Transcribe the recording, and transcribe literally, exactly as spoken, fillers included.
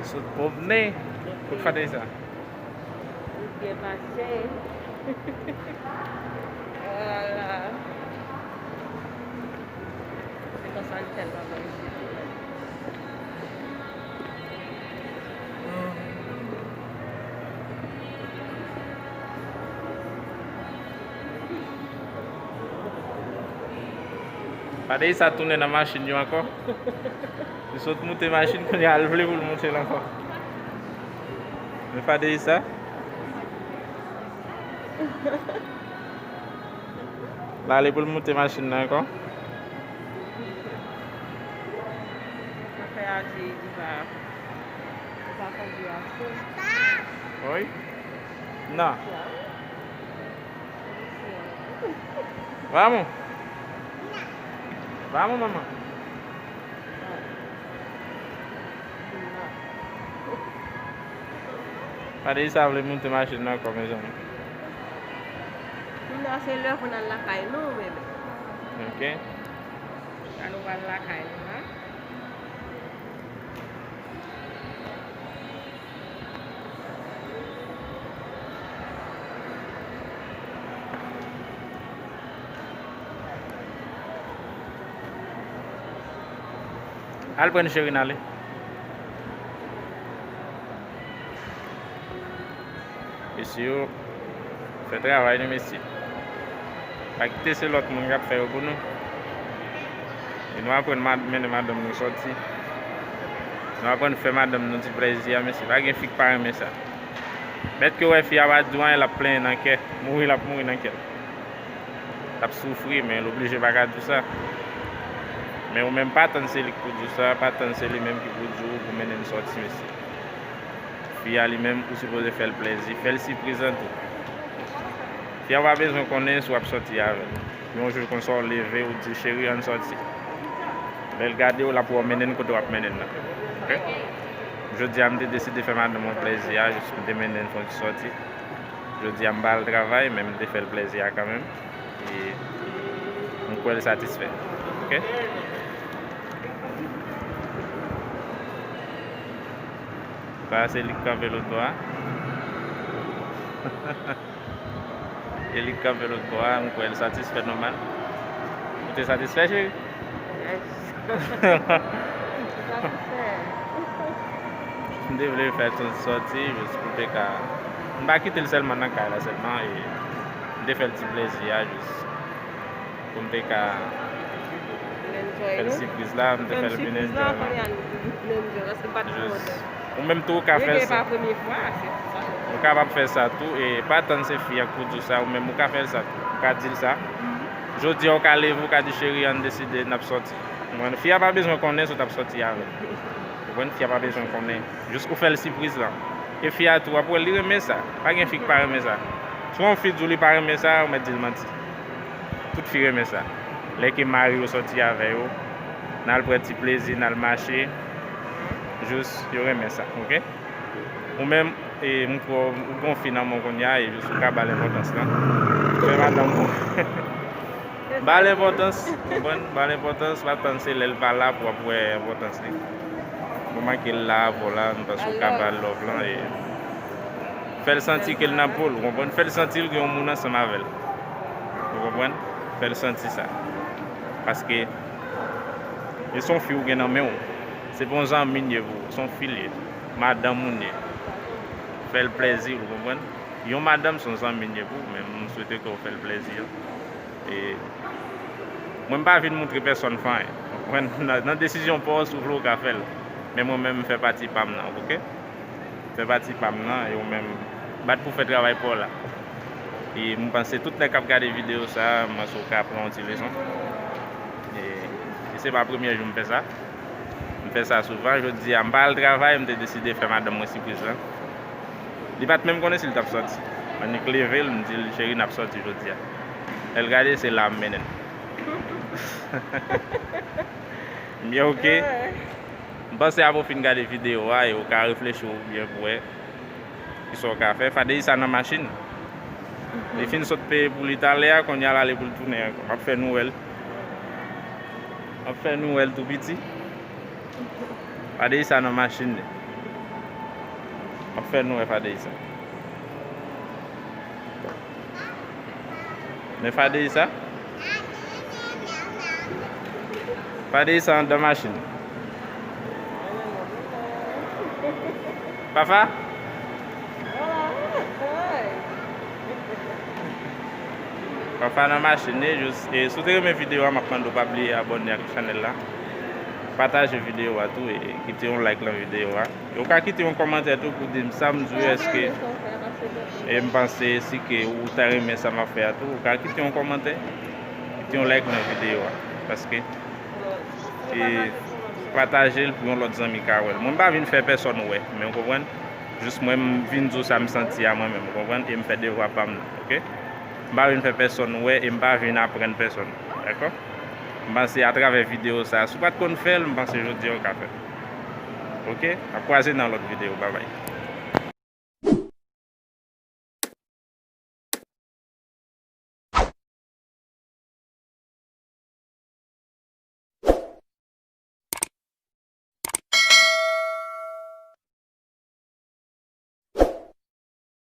Sot pwomne. Kot Fadeysa? Li byen pase. Ala. Se konsa li fè l pa bon isit. Fadeysa tounen nan machin yo ankò. Li sot moute machin, kounye a l vle pou l moute l ankò. Men Fadeysa. L ale pou l moute machin nan ankò. Afè a di li pa, li pa kondwi ase. Wi. Non. Vamos. Vamos, mamá. Fadeysa vle moute machin nan ankò, mezanmi. Kounye a se lè pou n al lakay nou, bebe. Ok. Kounye a nou pral lakay nou, la. Al pran cheri n ale. Mesye yo, fè travay nou, mesye. Pa kite se lòt moun k ap fè yo pou nou. E nou aprann mad-, mennen madanm nou sòti. Nou aprann fè madanm nou ti plèzi a, mesye. Pa gen fi k pa renmen sa. Mèt ke wè fi a pa di w anyen, l ap plenyen nan kè. Mouri, l ap mouri nan kè l. L ap soufri, men l oblije pa ka di w sa. Men ou menm, pa tann se li k pou di w sa, pa tann se li menm ki pou di w pou mennen l sòti, mesye. Fi a li menm, ou sipoze fè l plèzi, fè l sipriz lan tou. Fi a pa bezwen konnen si w ap sòti avè l. Yon jou konsa, w leve, ou di, "Cheri, ann sòti." Lè l gade w, l ap wè w mennen l kote w ap mennen l nan. Ok? Jodi a, m te deside fè madanm mwen plèzi a, jis m te mennen l fè yon ti sòti. Jodi a, m pa al travay, men m te fè l plèzi a kanmenm. E m kwè l satisfè. Ok? Sa a se li k kanpe lòt bò a. E li k kanpe lòt bò a, m kwè l satisfè nòmal. Ou te satisfè, cheri? Yes. Satisfè. M te vle fè tout sòti, jis pou te ka, m pa kite l sèlman nan kay la sèlman, e m te fè l ti plèzi a, jis pou m te ka fè l sipriz la, m te fè l vin enjoy la. Ou menm tou, ou ka fè sa. Ou kapab fè sa tou, e pa tann se fi a k pou di w sa, ou menm ou ka fè l sa tou. Ou ka di l sa. Jodi a, ou ka leve, ou ka di, "Cheri, ann deside, n ap sòti." Ou konprann? Fi a pa bezwen konnen si w t ap sòti avè l. Ou konprann? Fi a pa bezwen konnen. Jis ou fè l sipriz lan. E fi a tou, w ap wè l, li renmen sa. Pa gen fi k pa renmen sa. Si yon fi di w li pa renmen sa, ou mèt di l manti. Tout fi renmen sa. Lè ke mari yo sòti avè yo, n al pran ti plezi, n al mache, jis yo renmen sa, ok? Ou menm, e, m kwè w, ou gen yon fi nan men w kounye a, e jis ou ka ba l enpòtans lan. Men madanm ou. Ba l enpòtans, konprann? Ba l enpòtans, pa tann se lè l pa la pou w ap wè enpòtans li. Moman ke l la avè w la, m panse w ka ba l love lan, e fè l santi ke l nan po l, ou konprann? Fè l santi l gen yon moun ansanm avè l. Ou konprann? Fè l santi sa. Paske e se yon fi ou gen nan men w. Se pa yon zanmi l ye pou ou, se yon fi l ye. Madanm ou l ye. Fè l plèzi, ou konprann? Yon madanm se yon zanmi l ye pou ou, men m swete ke w fè l plèzi an. E mwen, m pa vin montre pèsonn fè anyen. Ou konprann? Nan, nan desizyon pa w, si w vle, w ka fè l. Men mwen menm, m fè pati pa m nan, ok? Fè pati pa m nan, e ou menm, bat pou fè travay pa w la. E m panse tout nèg k ap gade videyo sa a, m panse w ka pran yon ti leson. E, e se pa premye jou m fè sa. M fè sa souvan. Jodi a, m pa al travay, m te deside fè madanm mwen sipriz lan. Li pa t menm konnen si l t ap sòti. Annik leve l, m di l, "Cheri, n ap sòti jodi a." Lè l gade, se la m mennen l. M byen, ok. M panse apre w fin gade videyo a, e ou ka reflechi w byen pou wè kisa w ka fè. Fadeysa nan machin. Li fin sot peye pou li talè a, kounye a l ale pou l tounen ankò. M ap fè nou wè l. M ap fè nou wè l tou piti. Fadeysa nan machin li. M ap fè nou wè Fadeisa. Men Fadeisa. Fadeisa anndan machin. Fafa? Fafa nan machin li, jis, e si w te renmen videyo a, m ap mande w pa bliye abòne ak chanèl la. Pataje videyo a tou e kite yon like nan videyo a. E w ka kite yon kòmantè tou pou di m sa m di w yo, èske e m panse si ke ou ta renmen sa m ap fè a tou, ou ka kite yon kòmantè, kite yon like nan videyo a. Paske e pataje l pou yon lòt zanmi ka wè l. Mwen m pa vin fè pèsòn wè, men w konprann? Jis mwen m vin di w sa m santi a mwen menm, w konprann? E m fè devwa pa m nan, oke? M pa vin fè pèsòn wè e m pa vin aprann pèsòn, dakò? M panse atravè videyo sa, si w pa t konn fè l, m panse jodi a w ka fè l. Oke? N ap kwaze nan lòt videyo. Babay.